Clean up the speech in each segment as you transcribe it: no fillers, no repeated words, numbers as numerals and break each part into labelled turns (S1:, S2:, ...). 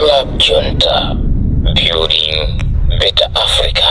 S1: Club Junta, building better Africa.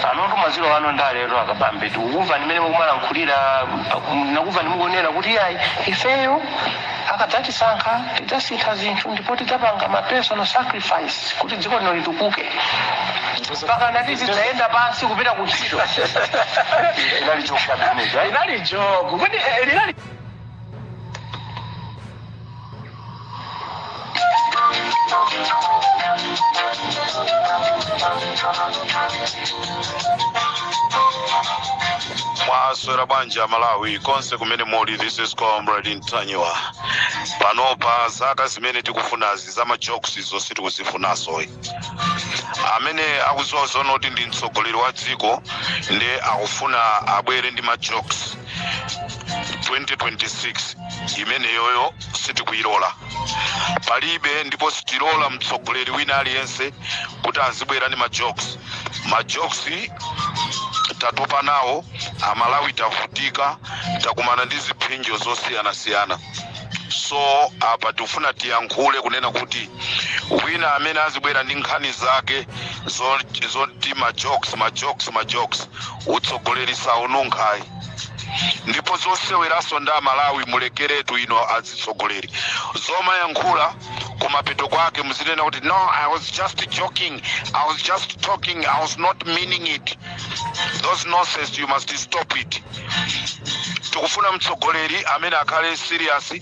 S2: Panotu maziro ano ndalero akabambe tikukumva nimene mukumalankhulira, nakumva nimukunena kuti ayi, ifeyo akadzatisankha tidzasintha zinthu ndipo tidzapanga ma personal sacrifice kuti dziko lino litukuke, pakana tizidzayenda pansi kupita ku ntchito. Inali joke imeneyi?
S3: Inali joke kuti linali
S4: Mwaswera bwanji Amalawi konse kumene muli? This is Comrade Ntanyiwa. Panopa zaka zimene tikufunazi za majokes zonse tikuzifunaso. Amene akudziwa zonoti ndi mtsogoleri wa dziko ndi akufuna abwere ndi majokes 2026, imeneyoyo sitikuyilola, palibe, ndipo sitilola mtsogoleri wina aliyense kuti azibwera ndi majokes. Majokes tatopa nawo. Amalawi tavutika, takumana ndi ziphinjo zosiyanasiyana. So apa tikufuna tiyankhule kunena kuti wina amene azibwera ndi nkhani zake zoti majokes, majokes, majokes, utsogoleri saununkhayi. Ndipo zoseweranso ndi Amalawi mulekeretu ino azitsogoleri, zomayankhula kumapeto kwake muzinena kuti, "No, I was just joking, I was just talking, I was not meaning it." Those nonsense, you must stop it. Tikufuna mtsogoleri amene akhale serious,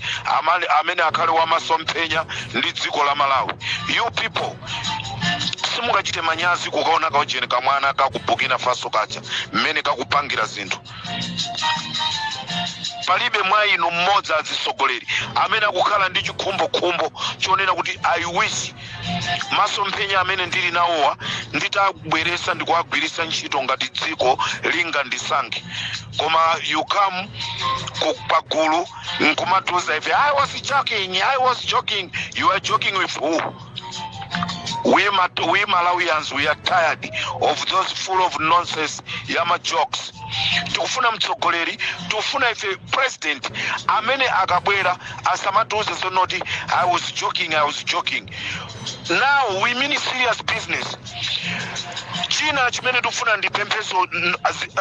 S4: amene akhale wamasomphenya ndi dziko la Malawi. You people simungachite manyazi kukaona kaujeni kamwana ka ku Burkina Faso kacha mmene kakupangira zinthu? Palibe mwa inu mmodzi azitsogoleri amene akukhala ndi chikhumbokhumbo chonena kuti, "I wish masomphenya amene ndili nawowa nditabweresa ndikuwagwiritsa ntchito ngati dziko lingandisankhe." Koma you come pagulu nkumatiuza ife, "I was joking, I was joking." You are joking with who? We Malawians, we are tired of those full of nonsense yama jokes. Tikufuna mtsogoleri, tikufuna ife president amene akabwera asamatiuze zonoti, "I was joking, I was joking." Now we mean serious business. China chimene tikufuna ndipempheso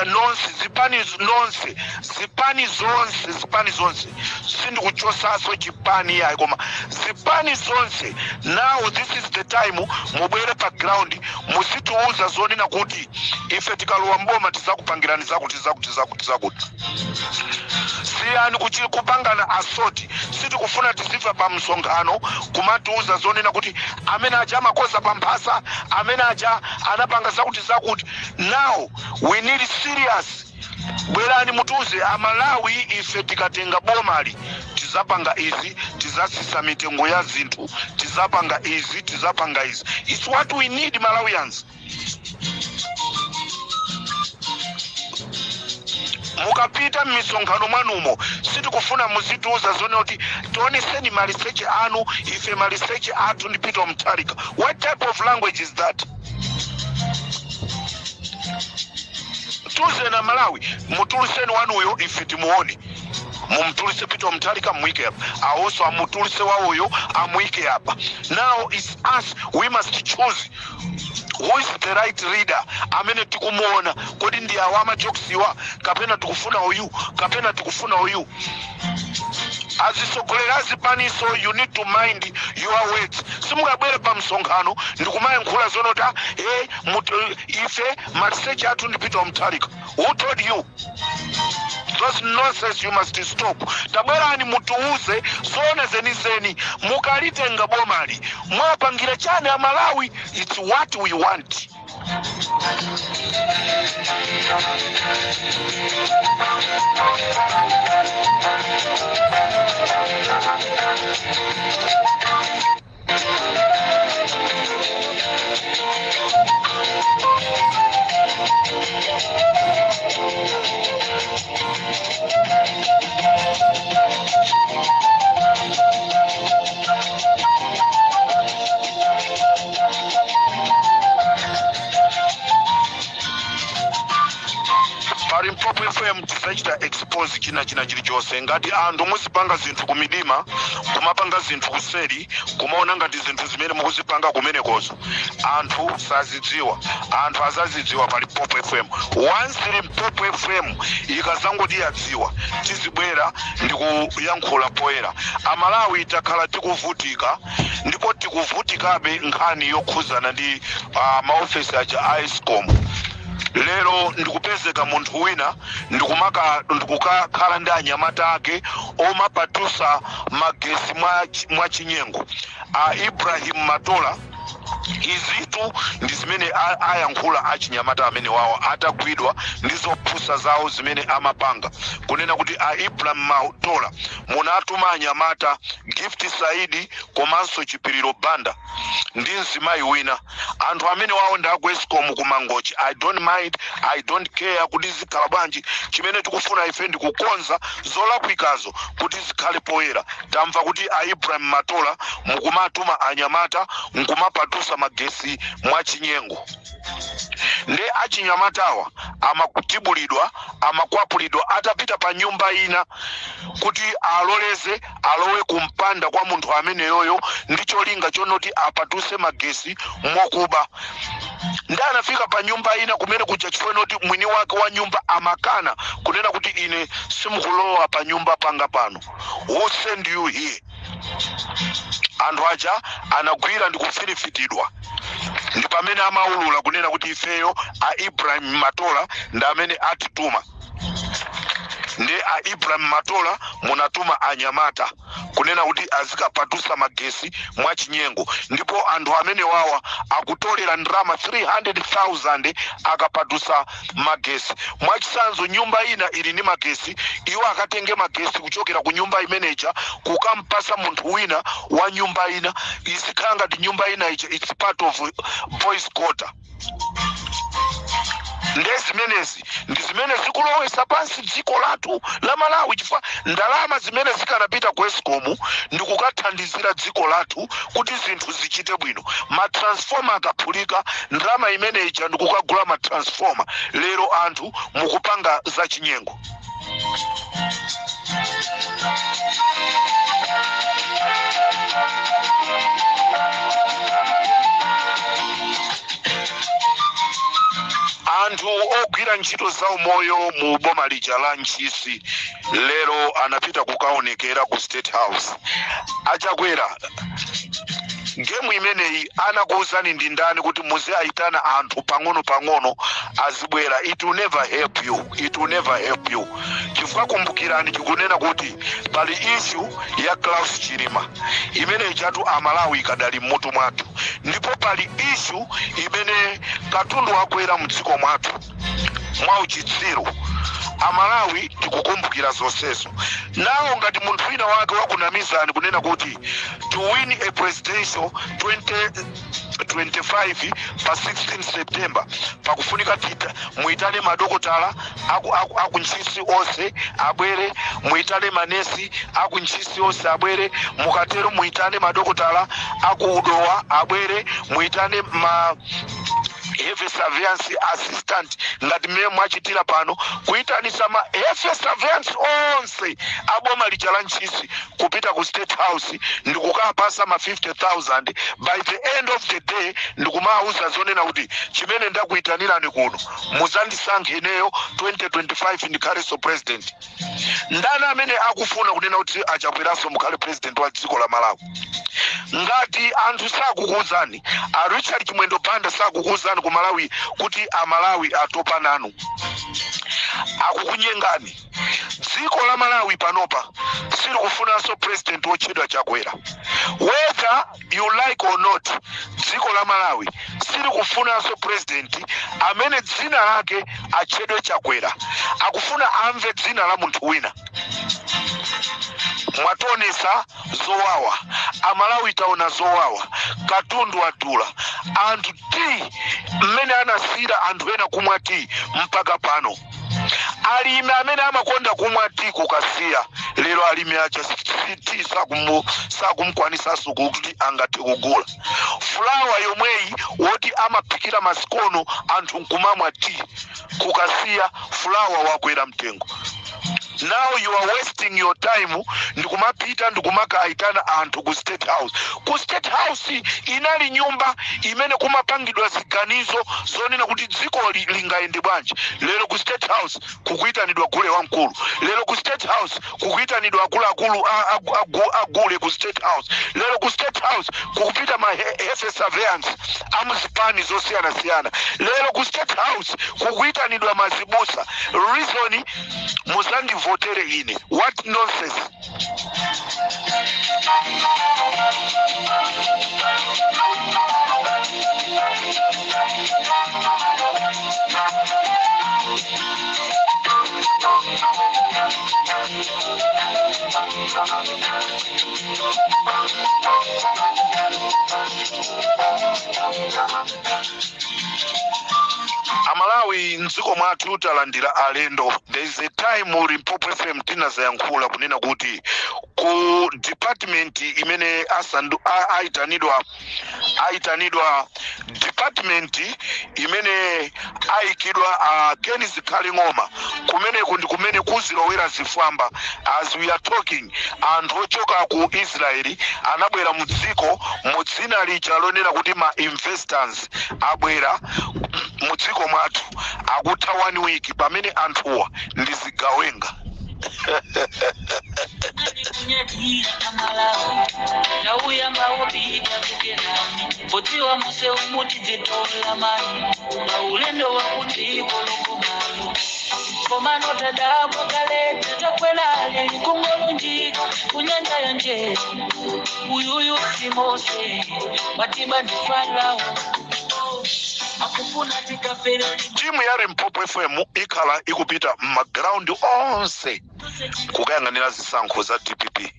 S4: nonse zipani nonse, zipani zonse, zipani zonse, sindikuchosaso chipani yayi, koma zipani zonse, now this is the time mubwere pa ground, muzitiuza zonena kuti ife tikalowa mboma tizakupangirani zakuti, zakuti, zakuti, zakuti. Siyani kupangana asoti. Sitikufuna tizimva pa msonkhano kumatiuza zonena kuti amene aja amakoza pamphasa, amene aja anapanga zakuti, zakuti. Now we need serious. Bwerani mutiuze Amalawi, ife tikatenga bomali tizapanga izi, tizasisa mitengo ya zinthu, tizapanga izi, tizapanga izi. It's what we need, Malawians. Mukapita m'misonkhano mwanumo sitikufuna muzitiuza zone kuti tioneseni maliseche anu, ife maliseche athu ndi Peter Mutharika. What type of language is that? Tuzena Malawi, mutuluseni wanuyo ife timuone. Mumutuluse Peter Mutharika, muyike apa. Awonso amutuluse wawoyo, amuyike apa. Now it's us, we must choose who is the right leader amene tikumuona. Kodi ndi awa amajokesiwa, kapena tikufuna uyu, kapena tikufuna uyu? Azisogolera azipaniso, you need to mind your words. Simungabwere pa msonkhano ndikumayankhula zonota, "Hey, ife maliseche athu ndi Peter Mutharika." Who told you those nonsense? You must stop. Tabwerani mutiuze zona zenizeni, mukalitenga bomali mwapangira chani Amalawi? It's what we want. Pa Limpopo FM tisachita expose china chilichonse. Ngati anthu muzipanga zinthu kumidima, kumapanga zinthu kuseri, kumaona ngati zinthu zimene mukuzipanga kumenekozo anthu sazidziwa, anthu azazidziwa pa Limpopo FM. Once Limpopo FM ikazangoti yadziwa, tizibwera ndikuyankhula poyera. Amalawi takhala tikuvutika ndipo tikuvutikabe nkhani yokhuzana ndi maofesi aja a ESCOM. Lero ndikupezeka munthu wina ndikukakhala ndi anyamata ake omapatusa magesi mwa chinyengo, a Ibrahim Matola. Izitu ndi zimene ayankhula achinyamata amene wawo atagwidwa ndi zophusa zawo zimene amapanga, kunena kuti a Ibrahim Matola munatuma anyamata Gift Saidi komanso Chipiriro Banda ndi mzimayi wina. Anthu amene wawo ndi aku ESCOM ku Mangochi. I don't mind, I don't care kuti zikhala bwanji. Chimene tikufuna ife ndikukonza zolakwikazo kuti zikhale poyera. Tamva kuti a Ibrahim Matola mukumatuma anyamata nkumapatusa magesi mwachinyengo, nde achinyamatawa amakutibulidwa, amakwapulidwa atapita pa nyumba ina kuti aloleze alowe kumpanda kwa munthu ameneyoyo ndi cholinga chonoti apatuse magesi mokuba. Ndi anafika pa nyumba ina kumene kuja, chifukwa noti mwini wake wa nyumba amakana kunena kuti, "Ine simukulowa pa nyumba panga pano. Who send you here?" Anthu aja anagwira ndi kufirifitidwa, ndi pamene amaulula kunena kuti ifeyo a Ibrahim Matola ndi amene atituma. Ndi a Ibrahim Matola munatuma anyamata kunena kuti azikapatusa magesi mwachinyengo, ndipo anthu amene wawa akutolera ndalama 300,000 akapatusa magesi. Mwachisanzo, nyumba ina ili ndi magesi, iwo akatenge magesi kuchokera ku nyumba imeneja kukampasa munthu wina wa nyumba ina, izikhala ngati nyumba ina ija it's part of boys quarter. Nde zimenezi ndi zimene zikulowesa pansi dziko lathu la Malawi, chifukwa ndalama zimene zikanapita ku ESCOM ndi kukathandizira dziko lathu kuti zinthu zichite bwino, ma transformer akaphulika, ndalama imene ija ndikukagula ma transformer. Lero anthu mukupanga zachinyengo. Anthu ogwira ntchito za umoyo mu boma lija la Ntchisi lero anapita kukaonekera ku State House. Achakwera, game imeneyi anakuwuzani ndi ndani kuti muziayitana anthu pang'ono pang'ono azibwera? It will never help you, it will never help you, chifukwa kumbukirani chikunena kuti pali issue ya Klaus Chilima imene chatu Amalawi ikadali mmutu mwathu, ndipo pali issue imene katundu wakwera mdziko mwathu mwauchitsiru. Amalawi tikukumbukira zonsezo. Nawo ngati munthu wina wake wakunamizani kunena kuti to win a presidential 2025 pa 16 September pakufunika tita muitane madokotala aku Ntchisi onse abwere, muitane manesi aku Ntchisi onse abwere, mukatero muitane madokotala aku Udowa abwere, muitane ma Heavy surveillance assistant, ngati mmene mwachitira pano, kuyitanisa ma heavy surveillance onse aboma lija la Ntchisi kupita ku State House ndikukapasa ma 50,000. By the end of the day ndikumawuza zonena kuti chimene ndakuyitanirani kuno, muzandisankhe ineyo 2025 ndikhalenso president. Ndani amene akufuna kunena kuti Achakweranso mukhale president wa dziko la Malawi? Ngati anthu sakukuwuzani, a Richard Chimwendo Banda sakukuwuzani ku Malawi kuti Amalawi atopa nanu, akukunyengani. Dziko la Malawi panopa silikufunanso president wotchedwa Chakwera. Whether you like or not, dziko la Malawi silikufunanso president amene dzina lake atchedwe Chakwera. Akufuna amve dzina la munthu wina. Mwationesa zowawa, Amalawi taona zowawa. Katundu adula, anthu tea mmene anasira anthu ena kumwa tea mpaka pano. Alimi amene amakonda kumwa tea kukasiya lero, alimi aja tea sakumkwanisanso kuti angathe kugula fulawa yomweyi woti amaphikira masikono anthu nkumamwa tea kukasiya. Fulawa wakwera mtengo. Now you are wasting your time ndikumapita ndikumakayitana anthu ku State House. Ku State House inali nyumba imene kumapangidwa ziganizo zonena kuti dziko lingayende bwanji. Lero ku State House kukuyitanidwa gule wamkulu. Lero ku State House kukuyitanidwa akuluakulu agule ku State House. Lero ku State House kukupita ma heavy surveillance amuzipani zosiyanasiyana. Lero ku State House kukuyitanidwa mazibusa, reason muzandivotere ine. What nonsense! Amalawi, mdziko mwathu talandira alendo. There is a time Limpopo FM tinazayankhula kunena kuti ku department imene ayitanidwa, department imene ayikidwa a Ken Zikhale Ng'oma, kumeneku ndi kumene kuzilowera zifwamba. As we are talking, anthu ochoka ku Israeli anabwera mu dziko mu dzina lija lonena kuti ma investors. Abwera mu dziko mwathu, akutha one week, pamene anthuwa ndi zigawenga.
S5: Kunyadira Amalawi, nauyamba wopita kukenani, podziwa muse umutidzitola mani paulendo wakudziko lokomalo. Komano tadabwa kaleta takwelale kungolunjika kunyanja ya njere. Uyuyu si Mose watiba, ndi Farao akufuna tikafere.
S4: Timu ya Limpopo FM ikhala ikupita m'magraundi onse kukayang'anira zisankho za DPP.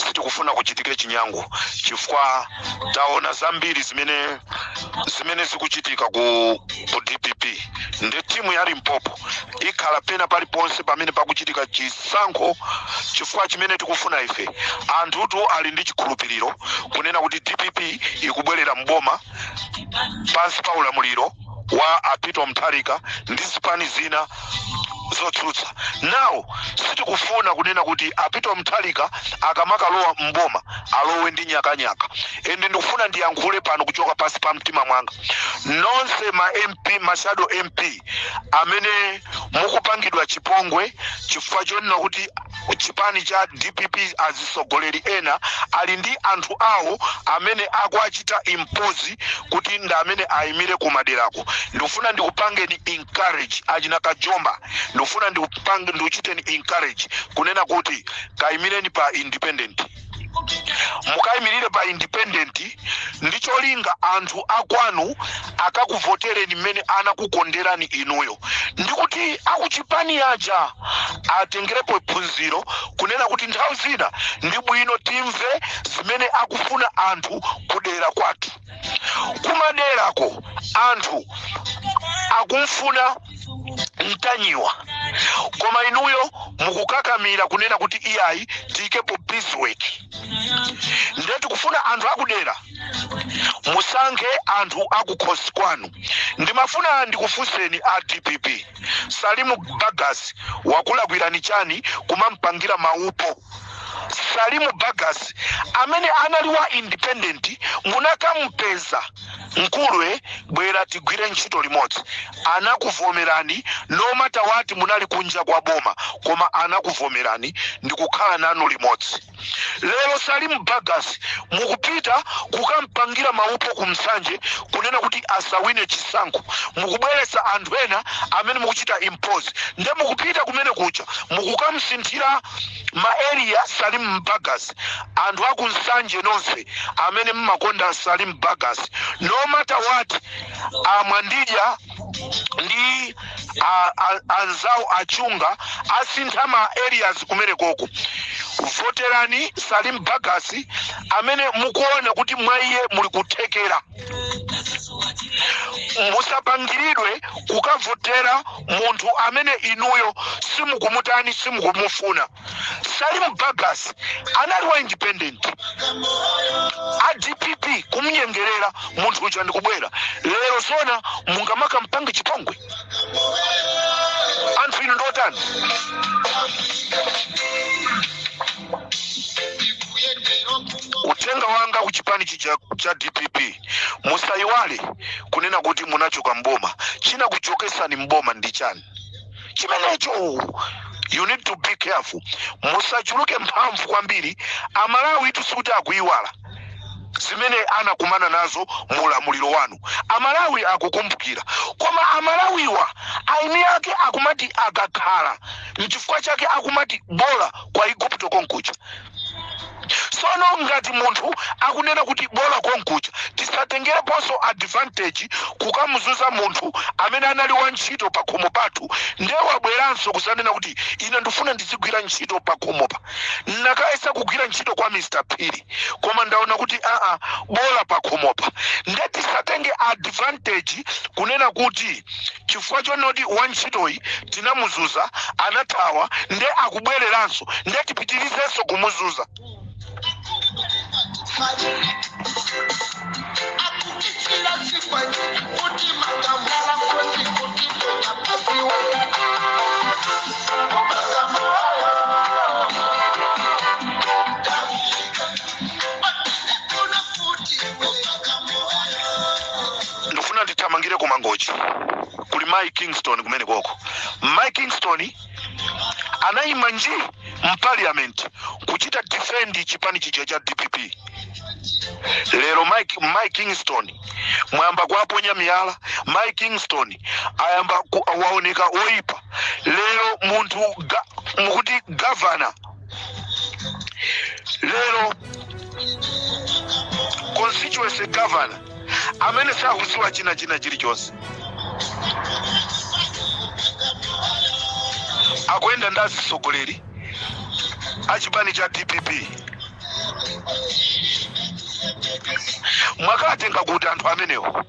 S4: Sitikufuna kuchitike chinyango, chifukwa taona zambiri zimene zikuchitika ku DPP. Ndi timu ya Limpopo ikhala pena paliponse pamene pakuchitika chisankho, chifukwa chimene tikufuna ife, anthutu ali ndi chikhulupiriro kunena kuti DPP ikubwerera mboma pansi pa ulamuliro wa a Peter Mutharika ndi zipani zina zotsutsa. Now sitikufuna kunena kuti a Peter Mutharika akamakalowa mboma alowe ndi nyakanyaka. Ende ndikufuna ndiyankhule pano kuchoka pansi pa mtima mwanga, nonse ma MP, ma shadow MP amene mukupangidwa chipongwe chifukwa chonena kuti chipani cha DPP, azisogoleri ena ali ndi anthu awo amene akuachita impose kuti ndi amene ayimire kumaderako, ndikufuna ndikupangeni encourage. Achina Kajomba, ndikufuna ndikuchiteni encourage kunena kuti kayimireni pa independent. Mukayimirire pa independent ndi cholinga anthu akwanu akakuvotereni mmene anakukonderani inuyo, ndikuti akuchipani aja atengerepo phunziro kunena kuti nthawi zina ndi bwino timve zimene akufuna anthu kudera kwathu. Kumaderako anthu akumfuna Mtanyiwa, koma inuyo mukukakamira kunena kuti iyayi, tiyikepo busy work. Ndiye tikufuna anthu akudera Musankhe anthu akukhosi kwanu. Ndimafuna ndikufunseni a DPP, Salimu Bagas wakulakwirani chani kumampangira maupo? Salimu Bagas amene anali wa independent, munakampeza mkulwe, bwera tigwire ntchito limodzi, anakuvomerani no matter what. Munali kunja kwa boma, koma anakuvomerani ndikukhala nanu limodzi. Lero Salimu Bagas mukupita kukampangira maupo kumsanje, kunena kuti asawine chisankho. Mukubweretsa anthu ena amene mukuchita impose, nde mukupita kumene kucha mukukamsinthira ma area Salim Bagas. Anthu akunsanje nonse amene mmakonda Salim Bagas, no matter what amwandidya ndi anzawo achunga asintha ma areas kumene koko, voterani Salim Bagas amene mukuona kuti mwa iye muli kuthekera. Musapangiridwe kukavotera munthu amene inuyo simukumutani, simukumufuna. Salim Bagas anali wa independent, a DPP kumnyengerera munthu uja ndikubwera. Lero zona mungamaka mpange chipongwe? Anthu inu ndotani? Uthenga wanga kuchipani chija cha DPP, musayiwale kunena kuti munachoka mboma. China kuchokesani mboma ndi chani chimenecho? You need to be careful, musachuluke mphamvu kwambiri. Amalawi sikuti akuyiwala zimene anakumana nazo mu ulamuliro wanu. Amalawi akukumbukira, koma Amalawiwa aini ake akumati akakhala, nchifukwa chake akumati bola kwa Igupto konkuja. Sono ngati munthu akunena kuti bola konkuja, tisatengereponso advantage kukamuzuza munthu amene anali wantchito pa khomo pathu, ndiye wabweranso kusanena kuti ine ndifuna ndizigwira ntchito pa khomopa. Nakayesa kugwira ntchito kwa Mr Phiri, koma ndaona kuti aa, bola pa khomopa. Nde tisatenge advantage kunena kuti chifukwa chonoti wantchitoyi tinamuzuza, anathawa, nde akubwereranso, nde tipitirizenso kumuzuza. Ndifuna ndithamangire ku Mangochi, kuli Mai Kingston kumene koko. Mai Kingston anayima nji mparliament kuchita defend chipani chija cha DPP. Lero Mike Kingston mwayamba kuaponya miyala. Mike Kingston ayamba waoneka oyipa. Lero munthu mukuti governor, lero constituency governor amene sakudziwa china chilichonse, akuyenda ndi atsogoleri a chipani cha DPP. Mwakatenga kuti anthu amenewo?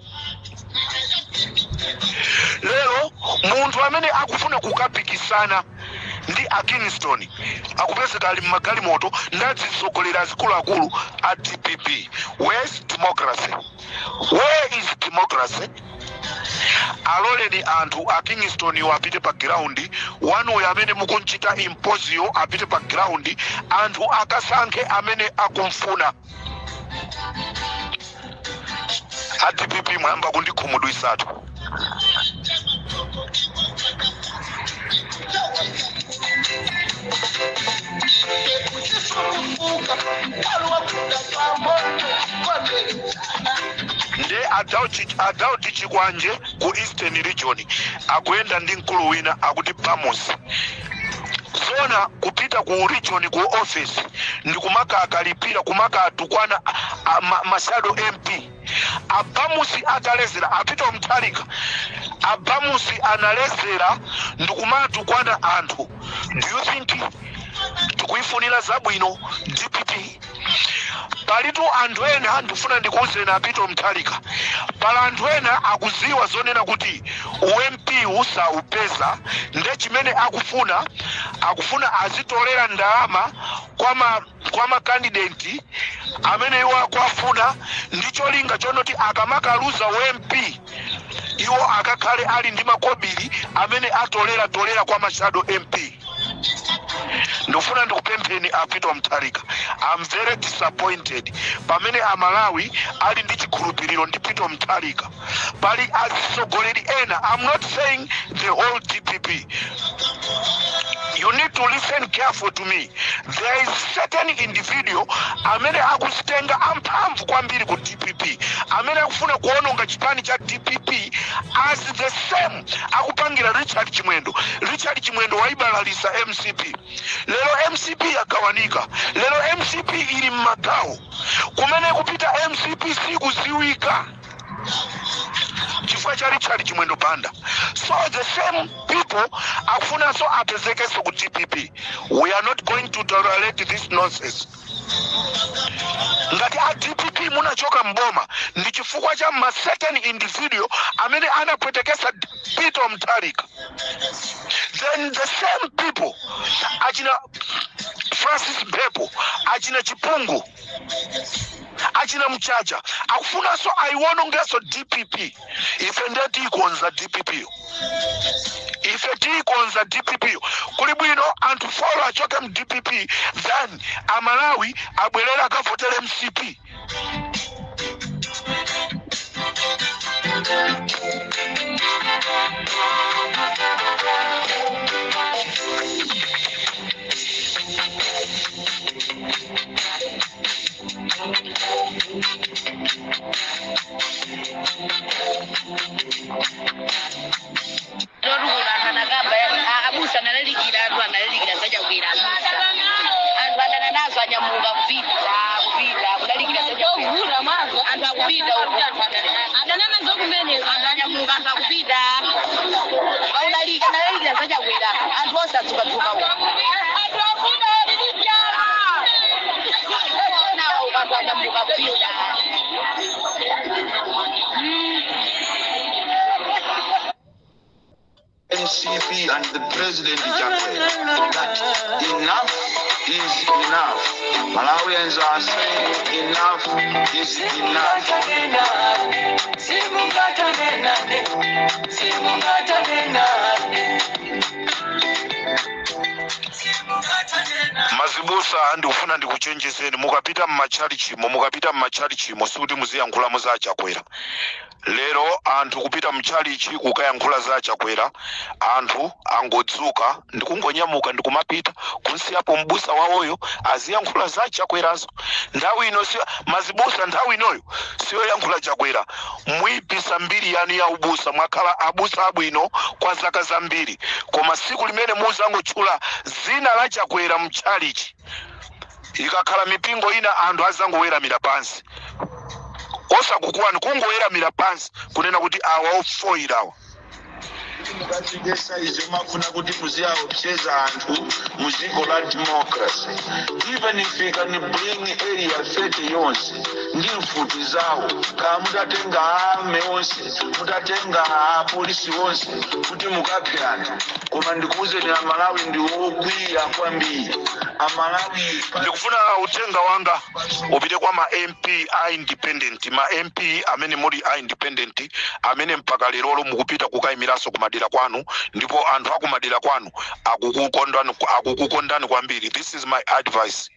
S4: Lero munthu amene akufuna kukapikisana ndi a Kingston akupezeka ali mmagalimoto ndi atsogoleri azikuluakulu a DPP. Where is democracy? Where is democracy? Aloleni anthu a Kingston iwo apite pa ground. Wanuyo amene mukunchita imposeyo apite pa ground, anthu akasankhe amene akumfuna. A DPP mwayamba kundikhumudwisatu. Nde a Daudi Chikwanje ku Eastern Region akuyenda ndi mkulu wina akuti Bamusi. Zona kupita ku region ku office ndi kumakakalipira, kumakatukwana ma shadow MP. Abamusi atalezera, apita Mutharika, Abamusi analezera ndikumatukwana anthu. Do you think tikuifunira zabwino DPP? Palitu anthu ena, ndifuna ndikuwuzeni a Peter Mutharika, pala anthu ena akuziwa zonena kuti u MP usaupeza, nde chimene akufuna azitolera ndalama kwa ma candidate amene iwo akuafuna, ndi cholinga chonoti akamakaluza u MP, iwo akakhale ali ndi makobiri amene atolera tolera kwa ma shadow MP. Ndikufuna ndikupempheni a Peter Mutharika, I'm very disappointed. Pamene Amalawi ali ndi chikhulupiriro ndi Peter Mutharika, pali atsogoleri ena, I'm not saying the whole DPP, you need to listen careful to me, there is certain individual amene akuzitenga amphamvu kwambiri ku DPP, amene akufuna kuononga chipani cha DPP as the same akupangira Richard Chimwendo. Richard Chimwendo waibalalisa MCP. Lero MCP yagawanika, lero MCP ili mmagawo. Kumene kupita MCP sikuziwika chifukwa cha Richard Chimwendo Banda. So the same people akufunanso apezekenso ku DPP. We are not going to tolerate this nonsense. Ngati a DPP munachoka mboma ndi chifukwa cha ma certain individual amene anapwetekesa Peter Mutharika, then the same people, achina Francis Mphepo, achina Chipungu, achina Mchacha, akufunanso ayiwonongeso DPP. Ife ndiye tiyikonza DPP, ife tiyikonza DPP. Kuli bwino anthu 4 achoke mu DPP then Amalawi abwerere akavotere MCP.
S6: Totukula anthu anakamba, abusa analalikira, anthu analalikira zachakwera. Abusa, anthu adana nazo, anyamuka kupita kulalikira zachakwera. Anthu akupita uku, anthu adana nazo,
S7: Adana nazo kumene.
S6: Anthu anyamuka, anthu akupita kaulalika, analalikira zachakwera, anthu onse adzukadzuka uku.
S7: Anthu akuna lilityala.
S6: Nawo anthu anyamuka kupita.
S8: MCP and the President Chakwera that enough is enough. Malawians are saying enough is enough.
S4: Mazibusa, ndikufuna ndikuchenjezeni. Mukapita mmachalichimo, mukapita mmachalichimo, sikuti muziyankhulamo za Chakwera. Lero anthu kupita mchalichi kukayankhula za Chakwera, anthu angodzuka ndikungonyamuka ndikumapita kunsiyapo mbusa wawoyo aziyankhula za Chakwerazo. Nthawi ino siyo, mazibusa, nthawi inoyo siyoyankhula Chakwera. Muyipisa mbiri yanu ya ubusa. Mwakhala abusa abwino kwa zaka zambiri, koma siku limene muzangotchula zina la Chakwera mchalichi, ikakhala mipingo ina anthu azangoweramira pansi, osakukuwani, kungoweramira pansi kunena kuti awa ofoyirawa.
S8: Mukachigesa izo mafuna kuti muziyaopseza anthu mu dziko la democracy. Even if you can bring Area 30 yonse ndi mfuti zawo, kaya mutatenga army onse, mutatenga apolisi onse kuti mukaphe anthu, koma ndikuwuzeni, Amalawi ndi wokwiya kwambiri, Amalawi.
S4: Ndikufuna uthenga wanga upite kwa ma MP a independent, ma MP amene muli a independent, amene mpaka lerolo mukupita kukayimiranso kumadera kwanu, ndipo anthu akumadera kwanu akukukondani, akukukondani kwambiri. This is my advice: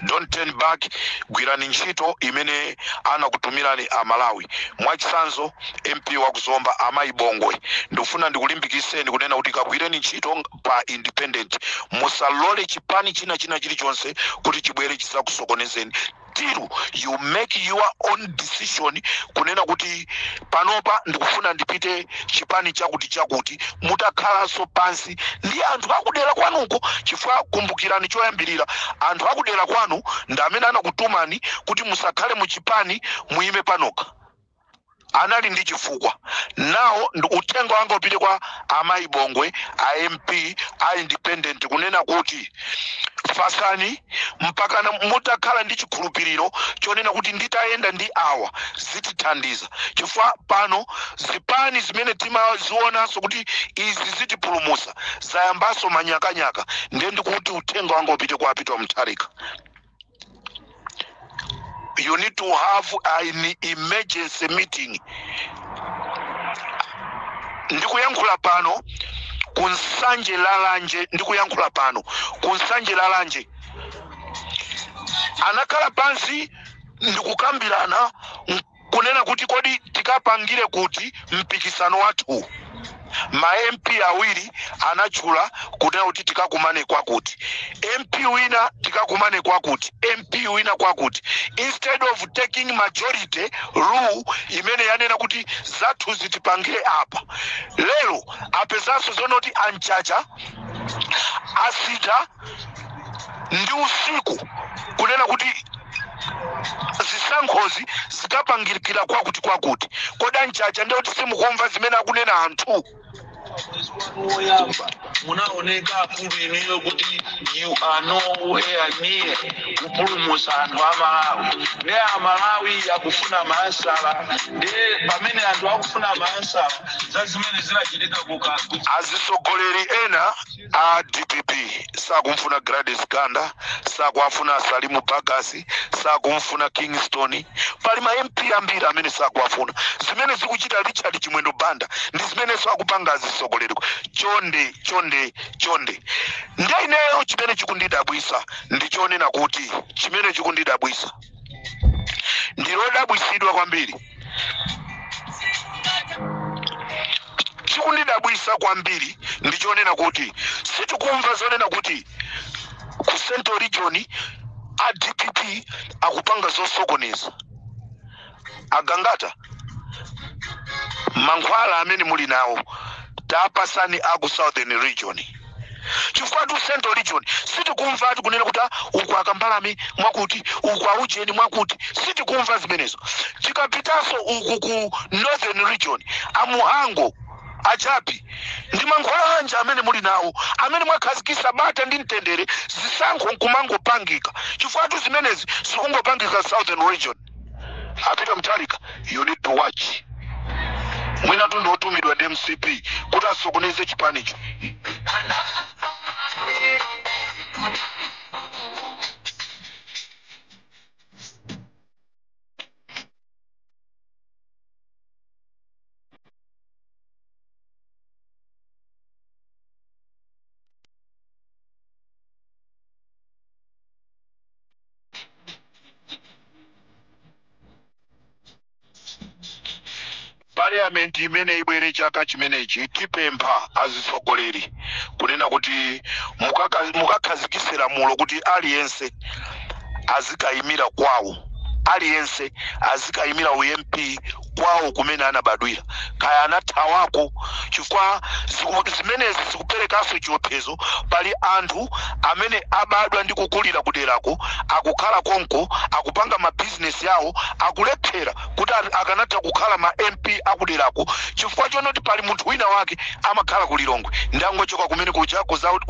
S4: don't turn back. Gwirani ntchito imene anakutumirani Amalawi. Mwachitsanzo, MP wakuzomba, Amayi Bongwe, ndikufuna ndikulimbikiseni kunena kuti kagwireni ntchito pa independent. Musalole chipani china china chilichonse kuti chibwere chisakusokonezeni till you make your own decision kunena kuti panopa ndikufuna ndipite chipani chakuti chakuti, mutakhalanso pansi ndi anthu akudera kwanuko, chifukwa kumbukirani, choyambirira anthu akudera kwanu ndi amene anakutumani kuti musakhale muchipani, muyime panokha. Anali ndi chifukwa nawo. Ndi uthenga wanga upite kwa amayi Bongwe, a MP a independent, kunena kuti fasani mpaka mutakhala ndi chikhulupiriro chonena kuti nditayenda ndi awa zitithandiza, chifukwa pano zipani zimene timazionanso kuti izi zitipulumusa zayambanso manyakanyaka. Ndiye ndikuti uthenga wanga upite kwa Peter Mutharika: you need to have an emergency meeting. Ndikuyankhula pano ku Nsanje Lalanje, ndikuyankhula pano ku Nsanje Lalanje, anakhala pansi ndikukambirana kunena kuti kodi tikapangire kuti mpikisano wathu? Ma MP awiri anatchula kunena kuti tikakumane kwakuti, MP wina tikakumane kwakuti, MP wina kwakuti, instead of taking majority rule imene yanena kuti zathu zitipangire apa. Lero apezanso zonoti anchacha asita ndi usiku kunena kuti zisankhozi zikapangikira kwakuti kwakuti. Kodi anchacha, ndiye kuti simukumva zimene akunena anthu?
S8: Woyamba munaoneka akulu inuyo kuti you are nowhere near kupulumutsa anthu a Malawi. Ndi Amalawi akufuna ma answer. Ndi pamene anthu akufuna ma answer za zimene zinachitika kuka
S4: Azisogoleri ena a DPP sakumfuna Gladys Ganda, sakuafuna Salimu Bagasi, sakumfuna Kingston. Pali ma MP ambiri amene sakuafuna. Zimene zikuchita Richard Chimwendo Banda ndi zimenenso akupanga azisogoleri. Chonde, chonde, chonde. Ndi ineyo chimene chikundidabwisa ndichonena kuti, chimene chikundidabwisa, ndilodabwisidwa kwambiri, chikundidabwisa kwambiri ndichonena kuti sitikumva zonena kuti ku Central Region a DPP akupanga zosokoneza. Agangata, mankhwala amene muli nawo tapasani aku Southern Region, chifukwa tu Central Region sitikumva ati kunena kuti, ah, uku akambalame mwakuti, uku aujeni mwakuti, sitikumva zimenezo. Tikapitanso uku ku Northern Region, amuhango achapi, ndi mankhwala anja amene muli nawo amene mwakhazikisa bata ndi mtendere, zisankho nkumangopangika, chifukwa tu zimenezi zikungopangika Southern Region. A Peter Mutharika, you need to watch. Mwina tu ndiotumidwa ndi MCP kuti asokoneze chipanicho. Parliament imene ibwere chaka chimenechi, tipempha azitsogoleri kunena kuti mukakhazikise lamulo kuti aliyense azikayimira kwawo, aliyense azikayimira u MP kwawo kumene anabadwira, kaya anathawako, chifukwa zimenezi zikuperekanso chiopsezo. Pali anthu amene abadwa ndi kukulira kuderako, akukhala konko, akupanga mabizinesi yawo, akulephera kuti akanatha kukhala ma MP akuderako chifukwa chonoti pali munthu wina wake amakhala ku Lilongwe, ndangochoka kumene kuja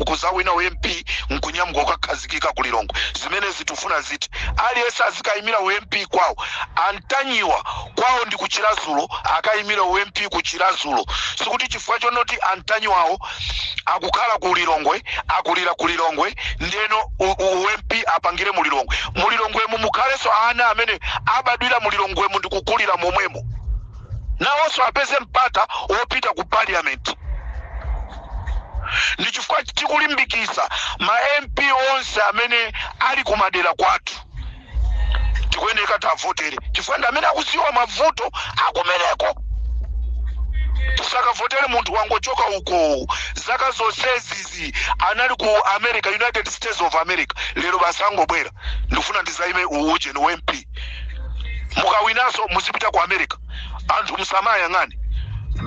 S4: kuzawina u MP nkunyamuka kukakhazikika ku Lilongwe. Zimene zitifuna ziti aliyense azikayimira u MP kwawo. Antanyiwa kwawo ndi kuchirazulo, akayimira u MP kuchirazulo. Sikuti chifukwa chonoti antanyiwawo akukhala ku Lilongwe, akulira ku Lilongwe, ndeno u MP apangire mu Lilongwe. Mu Lilongwemo mukhalenso ana amene abadwira mu Lilongwemo ndi kukulira momwemo, nawonso apeze mpata wopita ku parliament. Ndi chifukwa tikulimbikisa ma MP onse amene ali kumadera kwathu, tikuyeneka tavotere, chifukwa ndi amene akuziwa mavuto akumeneko. Tisakavotere munthu wangochoka uko, zaka zonsezizi anali ku America, United States of America, lero basi angobwera, "Ndikufuna ndizayime ujeni u MP." Mukawinanso muzipita ku America, anthu musamayang'ane.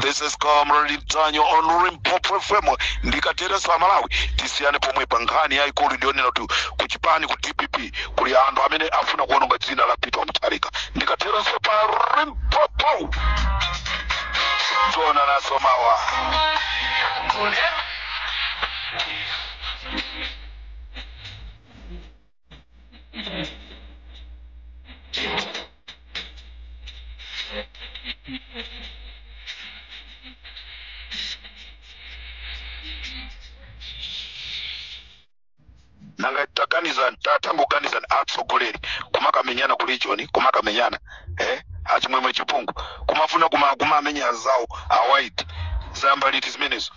S4: This is Comrade Ntanyiwa on Limpopo FM. Ndikaterenso, Amalawi, tisiyane pomwe pa nkhani yayikulu ndionena kuti kuchipani ku DPP kuli anthu amene afuna kuononga dzina la Peter Mutharika. Ndikaterenso pa Limpopo. Tionananso mawa. Nanga takanizani, tatangoganizani atsogoleri kumakamenyana ku region, kumakamenyana achimwemwe chipungu kumafuna kumamenya zawo a white zamba liti zimenezo.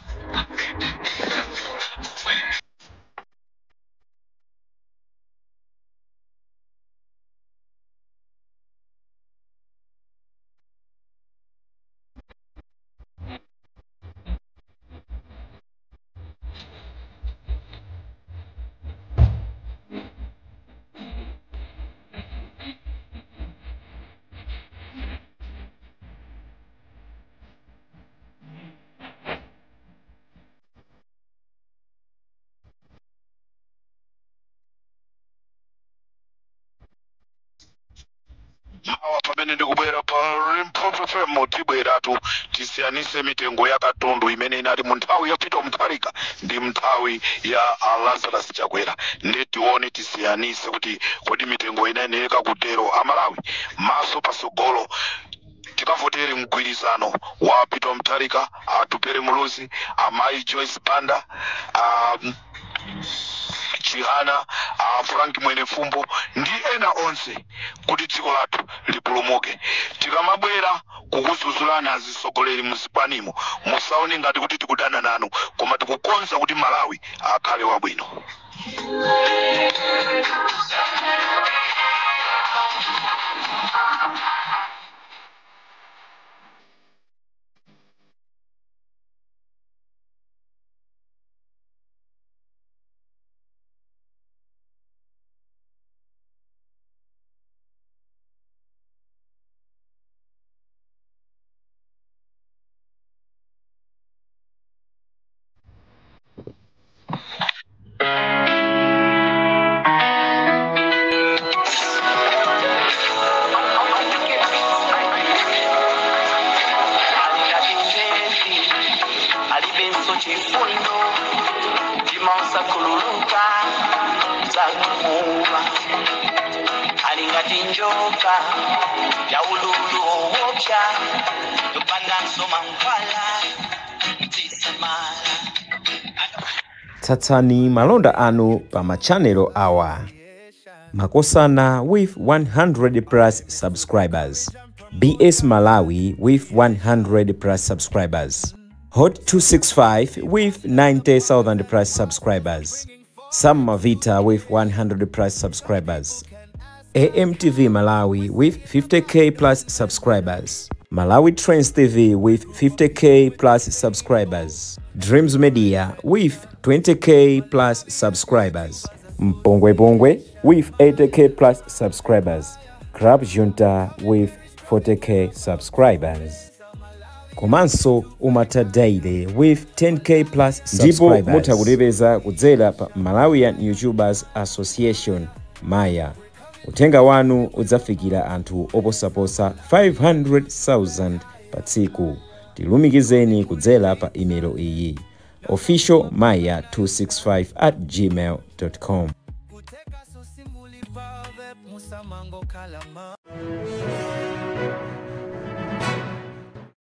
S4: Mawa pamene ndikubwera pa Limpopo FM tibweratu tisiyanise mitengo ya katundu imene inali mu nthawi ya Peter Mutharika ndi nthawi ya Lazarus Chakwera, ndi tione tisiyanise kuti kodi mitengo inayenera kutero. Amalawi maso pasogolo, tikavotere mgwirizano wa Peter Mutharika, Atupele Muluzi, Amayi Joyce Banda, Chihana, Frank Mwenefumbo ndi ena onse kuti dziko lathu lipulumuke. Tikamabwera kukuzuzulana azisogoleri muzipanimo, musaone ngati kuti tikudana nanu, koma tikukonza kuti Malawi akhale wabwino.
S5: Alibenso chifundo timausakhululuka zakuuma alingati njoka ya ululu owopya yopandanso mankhwala tisamala.
S9: Tsatsani malonda anu pa machanelo awa: Makosana with 100 plus subscribers, BS Malawi with 100 plus subscribers, Hot 265 with 90,000 plus subscribers, Sam Mavita with 100 plus subscribers, AMTV Malawi with 50k plus subscribers, Malawi Trends TV with 50k plus subscribers, Dreams Media with 20k plus subscribers, Mpongwe Pongwe with 80k plus subscribers, Crab Junta with 40k subscribers, komanso Umata Daily with 10k plus subscribers. Ndipo mutha kutipeza kudzera pa Malawian YouTubers Association Maya. Uthenga wanu udzafikira anthu oposaposa 500,000 pa tsiku. Tilumikizeni kudzera pa email iyi: officialmaya265@gmail.com.
S5: Kuteka sosimuli pave musamango kalama.